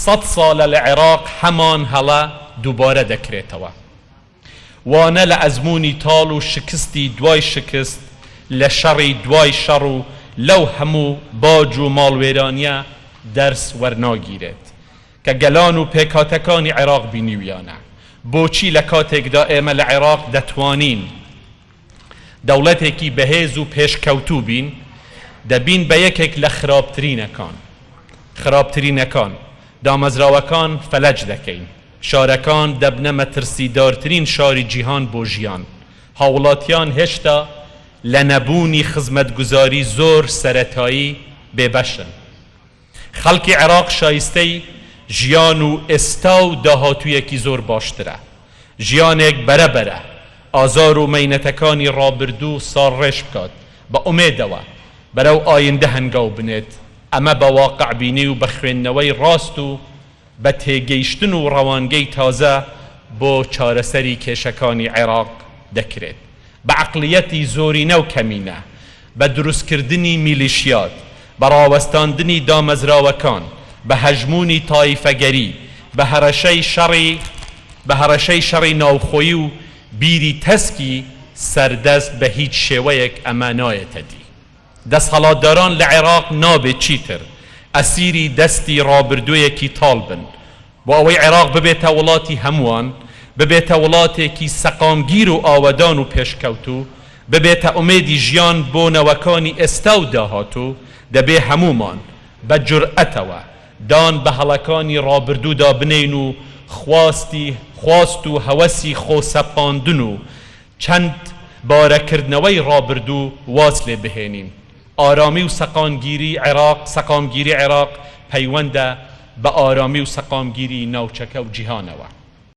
سەد ساڵە لە عێراق هەمان هەڵە دووبارە دەکرێتەوە. وانە لە ئەزموونی تاڵ و شکستی دوای شکست، لە شەڕی دوای شەڕ و لەو هەموو باج و ماڵوێرانییە دەرس وەرناگیرێت کە گەلان و پێکهاتەکانی عێراق بینیویانە. بۆچی لە کاتێکدا ئێمە لە عێراق دەتوانین دەوڵەتێکی بەهێز و پێشکەوتوو بین، دەبین بە یەکێک لە خراپترینەکان. خراپترینەکان. دامەزراوەکان فەلەج دەکەین. شارەکان دەبنە مەترسیدارترین شاری جیهان بۆ ژیان. هاوڵاتیان هێشتا لە نەبوونی خزمەتگوزاری زۆر سەرەتایی بێبەشن. خەڵکی عێراق شایستەی ژیان و ئێستا و داهاتوویەکی زۆر باشترە. ژیانێک بەرە بەرە ئازار و مەینەتەکانی ڕابردوو ساڕێژ بکات، بە ئومێدەوە بەرەو ئایندە هەنگاو بنێت، ئەمە بە واقعبینی و بە خوێندنەوەی ڕاست و بە تێگەیشتن و ڕەوانگەی تازە بۆ چارەسەری کێشەکانی عێراق دەکرێت. بە عەقڵیەتی زۆرینە و کەمینە، بە دروستکردنی میلیشیات، بە ڕاوەستاندنی دامەزراوەکان، بە هەژموونی تایفەگەری، بە هەڕەشەی شەڕی بە هەڕەشەی شەڕی ناوخۆیی و بیری تەسکی سەردەست بە هیچ شێوەیەک ئەمە نایەتە دی. دەسەڵاتداران لە عێراق نابێت چیتر ئەسیری دەستی ڕابردوویەکی تاڵ بن. بۆ ئەوەی عێراق ببێتە وڵاتی هەمووان، ببێتە وڵاتێکی سەقامگیر و ئاوەدان و پێشکەوتوو، ببێتە ئومێدی ژیان بۆ نەوەکانی ئێستا و داهاتوو، دەبێ هەموومان بە جورئەتەوە دان بە هەڵەکانی ڕابردوودا بنێین و خواستی خواست و هەوەسی خۆسەپاندن و چەند بارە کردنەوەی ڕابردوو واز لێ بهێنین. ئارامی و سەقانگیری عێراق سەقامگیری عێراق پەیوەندە بە ئارامی و سەقامگیری ناوچەکە و جیهانەوە.